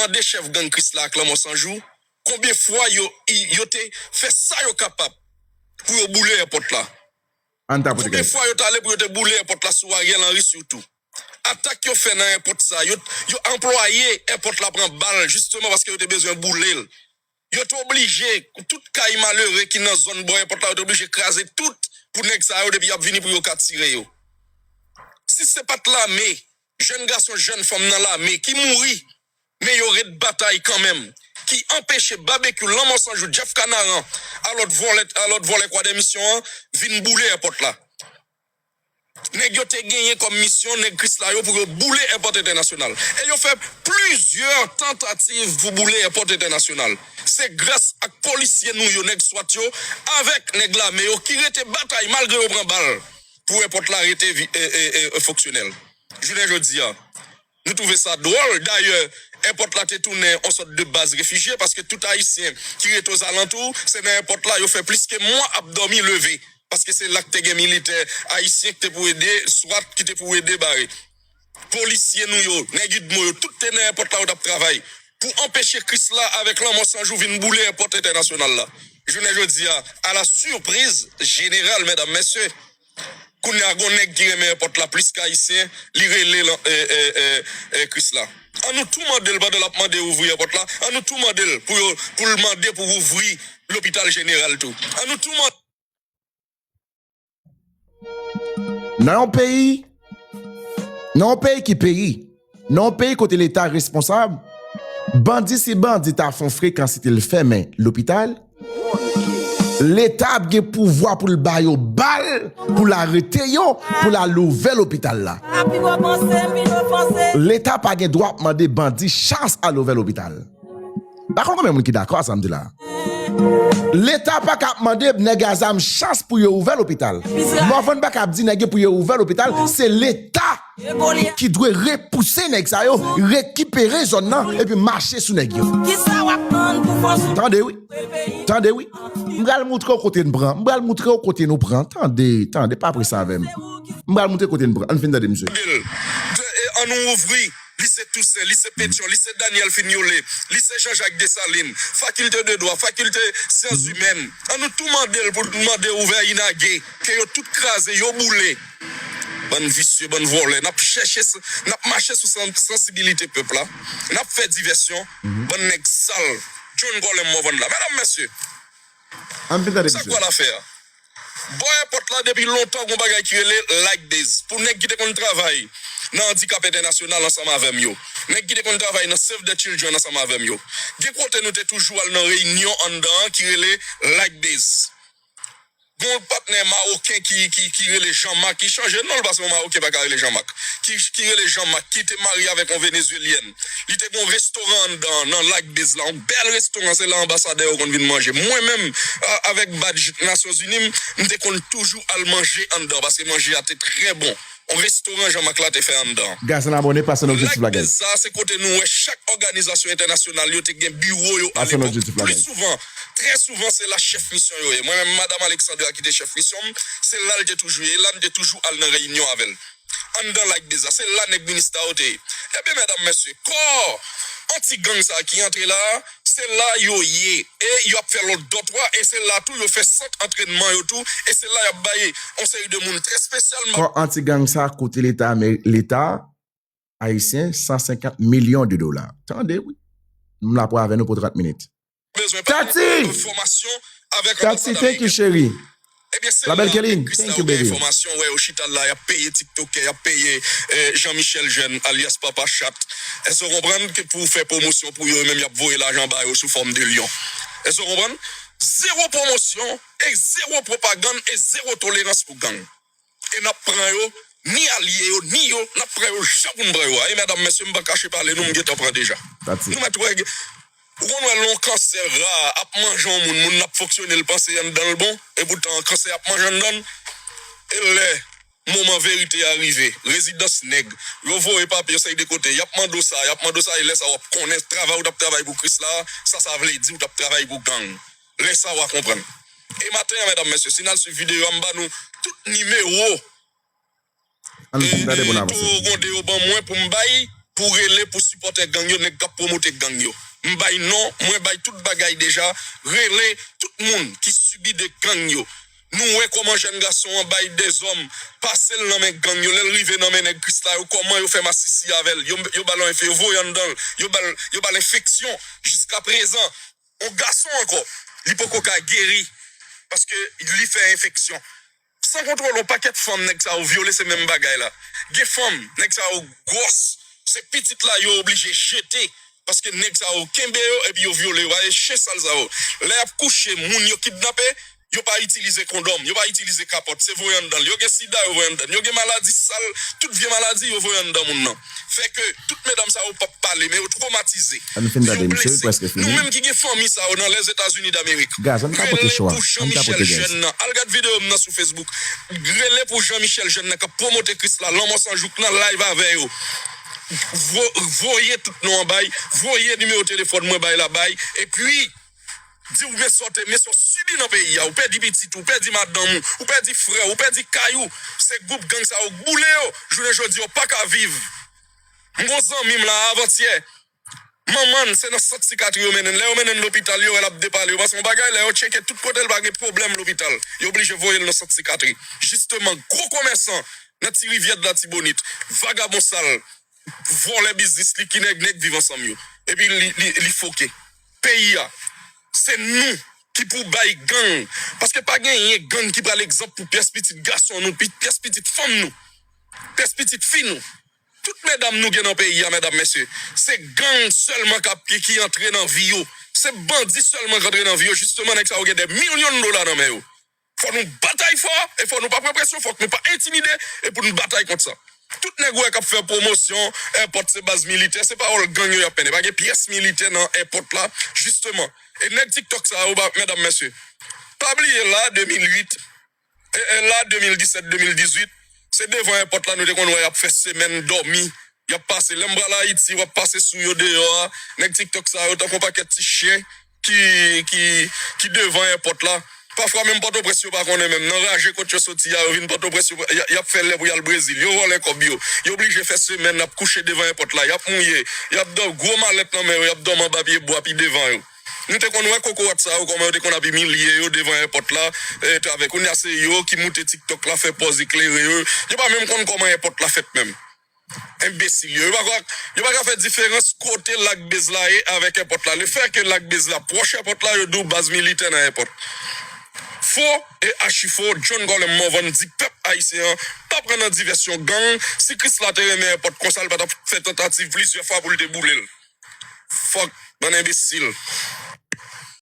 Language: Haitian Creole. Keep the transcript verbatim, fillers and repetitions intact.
Mande chèf gang Krisla ak Lanmò San Jou, konbyen fwa yo, yo te fè sa yo kapab pou yo boule èpòt la? Ann ta pote Konbyen fwa yo t ale pou yo te boule èpòt la sou Ariel Henry sitou? Atak yo fè nan èpòt sa, yo, yo anplwaye èpòt la pran bal, jisteman paske yo te bezwen boule l. Yo te oblije, tout kay malere ki nan zòn bò èpòt la, yo te oblije kraze tout pou nèg sa yo, depi y ap vini pou yo ka tire yo. Si se pa t lame, jèn gason, jèn fanm nan lame ki mouri, men yo ret batay kanmenm, ki anpeche Babekyou, Lanmò San Jou, Jeff Kanaran, a lòt vòlè, a lòt vòlè Kwadèmisyon an, vin boule èpòt la. Nèg yo te genyen kòm misyon, nèg Krisla yo, pou yo boule èpòt entènasyonal. E yo fè plizyè tantativ pou boule èpòt entènasyonal. Se gras ak polisye nou yo, nèg swat yo, avèk nèg lame yo, ki rete batay malgre yo pran bal pou èpòt la rete vi- e, e, e, fonksyonèl. Jounen jodi a, nou twouve sa dwòl. Dayè, èpòt la te tounen yon sòt de baz refijye, paske tout Ayisyen ki rete ozalantou, se nan èpòt la yo fè plis ke mwa ap dòmi leve. Paske se la k te gen militè ayisyen ki te pou ede, swat ki te pou ede bare. Polisye nou yo, nèg UDMO yo, tout te nan èpòt la, yo t ap travay pou anpeche Krisla avèk Lanmò San Jou vin boule èpòt entènasyonal la. Jounen jodi a, a la sipriz jeneral, medam, mesye, kounye a gon nèg ki renmen èpòt la plis ke Ayisyen, li rele lan- e, e, e, e, Krisla. An nou tou mande l pandan l ap mande ouvri èpòt la, an nou tou mande l pou yo, pou l mande pou ouvri lopital jeneral tou. An nou tou mande Nan yon peyi, nan yon peyi ki peyi, nan yon peyi kote Leta responsab, bandi, si bandi ta fè yon frekans, si te l fèmen lopital, Leta ap gen pouvwa pou l ba yo bal, pou l arete yo, pou l al ouvè lopital la. Leta pa gen dwa ap mande bandi chans al ouvè lopital. Pa konn konbyen moun ki dakò a sa m di la. Leta pa ka ap mande nèg a zam chans pou yo ouvè lopital. Morvan pa ka ap di nèg yo pou yo ouvè lopital. Se Leta ki dwe repouse nèg sa yo, rekipere zòn nan, epi mache sou nèg yo. Tande wi. Tande wi. M pral moutre w kote n pran. M pral moutre w kote nou pran. Tande, tande, pa prese avè m. M pral moutre kote n pran. Ann fin tande misye. An nou ouvri. Lise Tousen, Lise Petyon, Lise Daniel Fignolé, Lise Jean-Jacques Dessalines, Fakilte de Dwa, Fakilte Syans Imèn. An nou tou mande l pou mande ouvè INAGE, ke yo tout kraze, yo boule. Bann visye, bann vòlè. N ap chèche, n ap mache sou sansibilite pèp la. N ap fè divèsyon. Bann nèg sal. John Colem Morvan la. Medam, mesye, Sa k pral afè a? Bò èpòt la, depi lontan, gon bagay ki rele Like Base. Pou nèg ki te konn travay nan Andikap Entènasyonal ansanm avè m yo, nèg ki te konn travay nan Save the Children ansanm avè m yo, gen kote nou te toujou al nan reyinyon anndan an ki rele Like Base. Gon patnè mawoken ki, ki, ki rele Jean Marc, ki chanje non l paske yon mawoken pa ka rele Jean Marc, ki, ki rele Jean Marc, ki te marye avèk yon venezuelyèn. Li te gen yon restoran anndan, nan Like Base la, yon bèl restoran, se la anbasadè yo konn vin manje. Mwen menm, a- avèk badj Nasyonzini m, m te konn toujou al manje anndan, paske manje a te trè bon. Yon restoran Jean Marc la te fè anndan. Gaz an abòne, pase nan objektif la, Like Base sa, se kote nou wè chak òganizasyon entènasyonal yo te gen biwo yo a lepòk. Pli souvan, trè souvan, se la chèf misyon yo ye. Mwen menm, madanm Alexandra ki te chèf misyon m, se la l te toujou ye. La m te toujou al nan reyinyon avè l. Anndan Like Base la, se la nèg Minista yo te ye. Ebyen, medam, mesye, kò anti-gang sa ki antre la a, se la yo ye. E y ap fè lòt dòtwa, e se la tou yo fè sant antrènman yo tou, e se la y ap bay yon seri de moun trè espesyalman. Kò anti-gang sa koute Leta, Leta ayisyen san senkant milyon de dola. Tande wi. M la pou avè nou pou trant minit. Bezwen pa fòmasyon avèk anbasad ameriken. Tati, thank you, cheri. Ebyen, se la nèg Krisla yo gen enfòmasyon, wè, yo chita la, y ap peye tiktokè, y ap peye, eh, Jean Michel Jeune, alyas Papa Chat. Èske w konprann ke pou fè pwomosyon pou yo, yo menm y ap voye lajan ba yo sou fòm de lyon? Èske w konprann? Zewo pwomosyon, e zewo pwopagann, e zewo tolerans pou gang. E n ap pran yo, ni alye yo, ni yo, n ap pran yo jan pou n pran yo a. E medam, mesye, m pa kache pale nou, m gentan pran deja. Nou mèt wè, ou konn wè lè yon kansè ra ap manje yon moun, moun nan ap fonksyone, l panse anndan l bon, epoutan kansè ap manje anndan l. E lè moman verite a rive, rezidans nèg, yo voye papye yon seri de kote, y ap mande w sa, y ap mande w sa, e lè sa a w ap konnen travay ou t ap travay pou Krisla, sa sa vle di ou t ap travay pou gang. Lè sa a w a konprann. E maten an, medam, mesye, si n al swiv videyo a, m ba nou tout nimewo, e, e, towo gwonde yo ban mwen pou m bay, pou rele pou sipòtè gang yo, nèg k ap pwomote gang yo. M bay non, mwen bay tout bagay deja, rele tout moun ki sibi de gang yo. Nou wè kòman jèn gason an bay dezòm pase l nan men gang yo, lè l rive nan men nèg Krisla yo, kòman yo fè masisi avè l, yo, yo ba l, yo voye anndan l, yo ba l, yo ba l enfeksyon. Jiskaprezan, yon gason ankò, li poko ka geri, paske li fè enfeksyon. San kontwole, yon pakèt fanm nèg sa yo vyole, se menm bagay la. Gen fanm, nèg sa yo gwòs, se pitit la yo oblije jete, paske nèg sa yo kenbe yo, epi yo vyole yo, pa gen chen sal sa yo. Lè y ap kouche, moun yo kidnape, yo pa itilize kondòm, yo pa itilize kapòt, se voye anndan l. Yo gen sida, yo voye anndan l. Yo gen maladi sal, tout vye maladi, yo voye anndan moun nan. Fè ke tout medam sa yo p ap pale, men yo twomatize. Ann fin gade, misye, li prèske fini. Nou menm ki gen fanmi sa yo nan Lèzetazini Damerik, gaz, ann kapote cho a. Rele pou Jean Michel Jeune nan. Al gad videyo m nan sou Facebook. Rele pou Jean Michel Jeune nan k ap pwomote Krisla, Lanmò San Jouk nan live avè yo. Vo-, voye tout non an bay, voye nimewo telefòn mwen bay la bay, epi di w men sa w te, men sa w sibi nan peyi a, ou pèdi pitit ou, ou pèdi madanm ou, ou pèdi frè w, ou pèdi kay ou, se gwoup gang sa yo k boule yo, jounen jodi a w pa ka viv. M gon zanmi m la avantyè, manman l se nan sant sikatri yo mennen l, lè yo mennen l lopital yo wè l ap depale, yo panse yon bagay, lè yo tcheke tout kote l pa gen pwoblèm lopital, yo oblije voye l nan sant sikatri. Jisteman, gwo komèsan nan Ti Rivyè, Latibonit, vagabon sal, vòlè biznis li ki nèg, nèg viv ansanm yo. Epi li, li, li foke. Peyi a, se nou ki pou bay gang. Paske pa genyen gang ki pral egzanp pou pyès pitit gason nou, pi-, pyès pitit fanm nou, pyès pitit fi nou. Tout medam nou gen nan peyi a, medam, mesye, se gang sèlman k ap, ki, ki antre nan vi yo. Se bandi sèlman k antre nan vi yo. Jisteman, nèg sa yo gen dè milyon dola nan men yo. Fò nou batay fò, e fò nou pa pran presyon, fòk nou pa entimide, e pou nou batay kont sa. Tout nèg ou wè k ap fè pwomosyon, èpòt se baz militè, se pawòl gang yo y ap mennen. Pa gen pyès militè nan èpòt la, jisteman. E nèg TikTok sa yo, ba, medam, mesye, pa bliye la, de mil uit, e, e la, de mil disèt, de mil dizuit, se devan èpòt la nou te konn wè y ap fè semèn dòmi. Y ap pase, lè m pral Ayiti, w ap pase sou yo deyò a. Nèg TikTok sa yo, tankou yon pakèt ti chen ki, ki, ki devan èpòt la. Pafwa, menm Pòtoprens, yo pa konnen menm. Nan raje kot yo soti a, yo vin Pòtoprens, yo, y, y ap fè lè pou y al Brezil. Yo vòlè kòb yo. Yo oblije fè semèn ap kouche devan èpòt la. Y ap mouye. Y ap dò-, gwo malèt nan men yo, y ap dòmi anba pye bwa pi devan yo. Nou te konn wè kokorat sa yo, kòman yo te konn ap imilye yo devan èpòt la, e, travè. Kounye a, se yo ki moute TikTok la, fè pòz eklere yo. Yo pa menm konn kòman èpòt la fèt menm. Enbesil yo. Yo pa ka, yo pa ka fè diferans kote Lak Bez la ye avèk èpòt la. Lefètke Lak Bez la pwòch èpòt la, yo di w baz militè nan èpòt. Fo e achifo, John Colem Morvan di pèp ayisyen an pa pran nan divèsyon gang. Si Krisla te renmen èpòt konsa, l pa t ap fè tantativ plizyè fwa pou l te boule l. Fòk, bann enbesil.